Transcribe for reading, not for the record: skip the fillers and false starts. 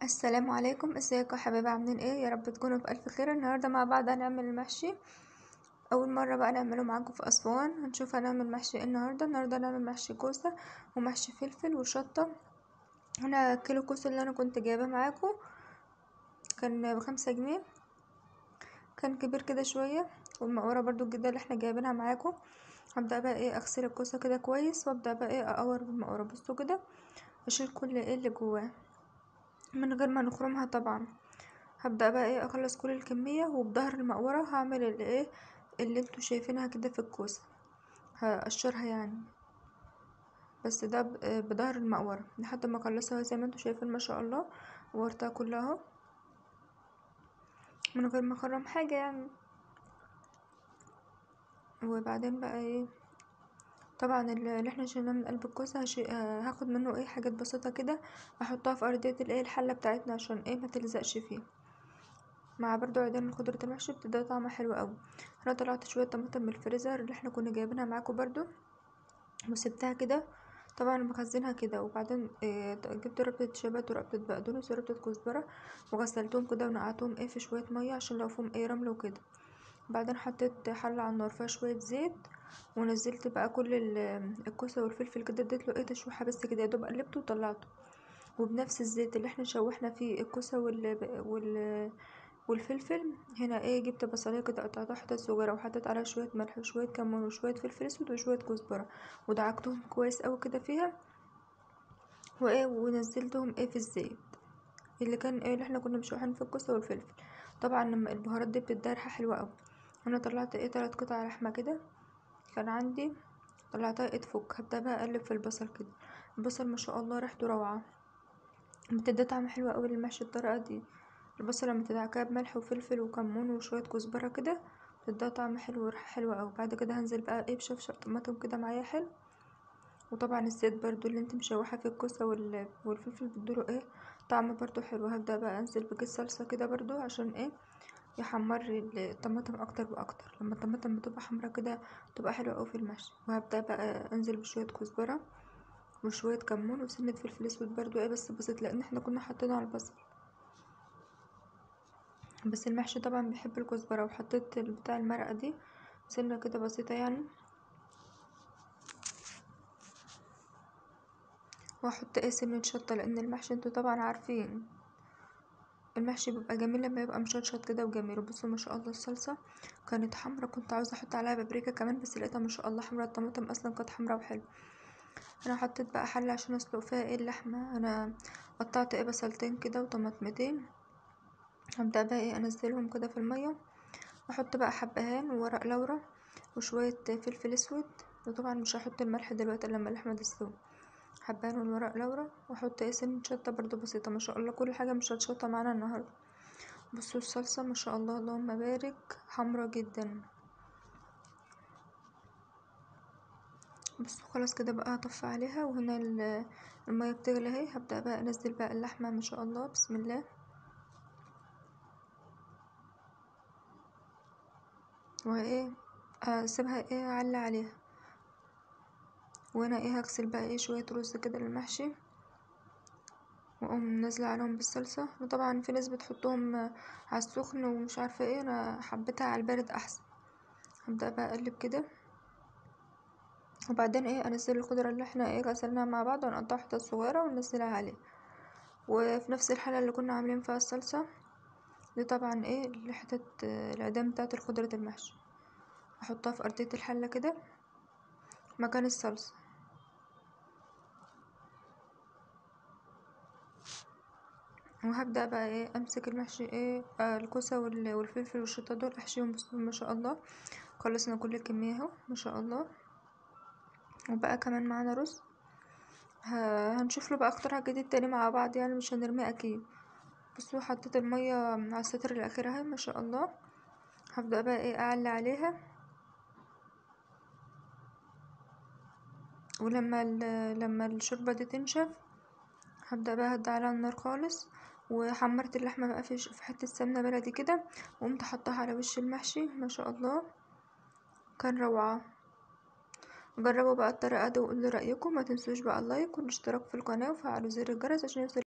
السلام عليكم، ازيكم يا حبايبي؟ عاملين ايه؟ يا رب تكونوا بالف خير. النهارده مع بعض هنعمل المحشي، اول مرة بقى نعمله معاكم في اسوان. هنشوف هنعمل محشي ايه النهارده. النهارده هنعمل محشي كوسة ومحشي فلفل وشطه. هنا كيلو كوسة اللي انا كنت جايباه معاكم كان ب5 جنيه، كان كبير كده شوية. والمقوره برضو الجديدة اللي احنا جايبينها معاكم. هبدا بقى ايه اغسل الكوسه كده كويس، وابدا بقى ايه اقور بالمقوره. بصوا كده اشيل كل ايه اللي جواه من غير ما نخرمها طبعا. هبدا بقى ايه اخلص كل الكمية، وبظهر المقوره هعمل الايه اللي انتوا شايفينها كده في الكوسه، هقشرها يعني، بس ده بظهر المقوره لحد ما اخلصها زي ما انتوا شايفين ما شاء الله. قورتها كلها اهو من غير ما اخرم حاجة يعني. وبعدين بقى ايه طبعا اللي احنا شلناه من قلب الكوسه هاخد منه ايه حاجات بسيطة كده احطها في ارضية الايه الحلة بتاعتنا عشان ايه ما تلزقش فيه. مع برضو عيدان خضرة المحشي بتدي طعم حلو قوي. انا طلعت شوية طماطم من الفريزر اللي احنا كنا جايبينها معاكم برضو وسبتها كده، طبعا بخزنها كده. وبعدين إيه جبت ربطه شبت وربطه بقدونس وربطه كزبره وغسلتهم كده ونقعتهم ايه في شوية مية عشان لو فيهم ايه رمل وكده. بعدين حطيت حله على النار فيها شوية زيت ونزلت بقى كل الكوسه والفلفل كده، اديت له ايه تشويحه بس كده يا دوب قلبته وطلعته. وبنفس الزيت اللي احنا شوحنا فيه الكوسه والفلفل هنا ايه جبت بصلايه كده قطعتها حتت صغيرة وحطيت عليها شوية ملح وشوية كمون وشوية فلفل اسود وشوية كزبره ودعكتهم كويس قوي كده فيها وايه، ونزلتهم ايه في الزيت اللي كان ايه اللي احنا كنا مشوحين في الكوسه والفلفل. طبعا لما البهارات دي بتديها ريحه حلوة قوي. انا طلعت ايه 3 قطع لحمه كده كان عندي، طلعتها ايه تفك. هبدا بقى اقلب في البصل كده. البصل ما شاء الله ريحته روعه، بتدي طعم حلو قوي للمحشي الطريقة دي. البصل لما تدعكها بملح وفلفل وكمون وشوية كزبره كده بتديها طعم حلو وريحه حلوة قوي. بعد كده هنزل بقى ايه بشفشه طماطم كده معايا حلو. وطبعا الزيت برضو اللي انت مشوحه في الكوسه والفلفل بتديله ايه طعم برضو حلو. هبدا بقى انزل بكيس صلصه كده برضو عشان ايه يحمر الطماطم اكتر واكتر. لما الطماطم بتبقى حمرا كده بتبقى حلوة قوي في المحشي. وهبدا بقى انزل بشوية كزبره وشوية كمون وسنة فلفل اسود برضو ايه بس بسيط لان احنا كنا حاطين على البصل، بس المحشي طبعا بيحب الكزبره. وحطيت بتاع المرقه دي سنة كده بسيطة يعني. واحط ايه سنة شطه لان المحشي انتوا طبعا عارفين المحشي بيبقى جميل لما يبقى مشطشط كده وجميل. بصوا ما شاء الله الصلصه كانت حمرا، كنت عاوزه احط عليها بابريكا كمان بس لقيتها ما شاء الله حمرا، الطماطم اصلا كانت حمرا وحلو. انا حطيت بقى حله عشان اسلق فيها ايه اللحمة. انا قطعت ايه بصلتين كده وطماطمتين، هبدا بقى ايه انزلهم كده في المية، واحط بقى حبهان وورق لورا وشوية فلفل اسود. وطبعا مش هحط الملح دلوقتي لما اللحمة تستوي. حبان والورق لورا، واحط ايه سنة شطه برضو بسيطة. ما شاء الله كل حاجة مشطشطه معانا النهارده. بصوا الصلصه ما شاء الله اللهم بارك حمرا جدا. بصوا خلاص كده بقى هطفي عليها. وهنا المية بتغلي اهي. هبدا بقى انزل بقى اللحمة ما شاء الله بسم الله. وايه اسيبها ايه اعلي عليها. وانا ايه هغسل بقى ايه شوية رز كده للمحشي واقوم نازله عليهم بالصلصه. وطبعا في ناس بتحطهم على السخن ومش عارفه ايه، انا حبيتها على البارد احسن. هبدا بقى اقلب كده، وبعدين ايه انزل الخضرة اللي احنا ايه غسلناها مع بعض ونقطعها حتت صغيرة وننزلها عليه. وفي نفس الحلة اللي كنا عاملين فيها الصلصه دي طبعا ايه حتت العيدان بتاعه الخضرة المحشي احطها في ارضية الحلة كده مكان الصلصه. وهبدا بقى ايه امسك المحشي ايه الكوسه والفلفل والشطه دول احشيهم. بس ما شاء الله خلصنا كل الكمية اهو ما شاء الله. وبقى كمان معانا رز، هنشوف له بقى اختراع جديد تاني مع بعض يعني مش هنرميه اكيد. بصوا حطيت المية على السطر الاخير اهي ما شاء الله. هبدا بقى ايه اعلي عليها. ولما لما الشوربة دي تنشف هبدا بقى اهدي عليها النار خالص. وحمرت اللحمة بقى في حتة سمنه بلدي كده، وقمت حطاها على وش المحشي ما شاء الله كان روعه. جربوا بقى الطريقة دي وقولوا رايكم. ما تنسوش بقى اللايك والاشتراك في القناة وفعلوا زر الجرس عشان يوصل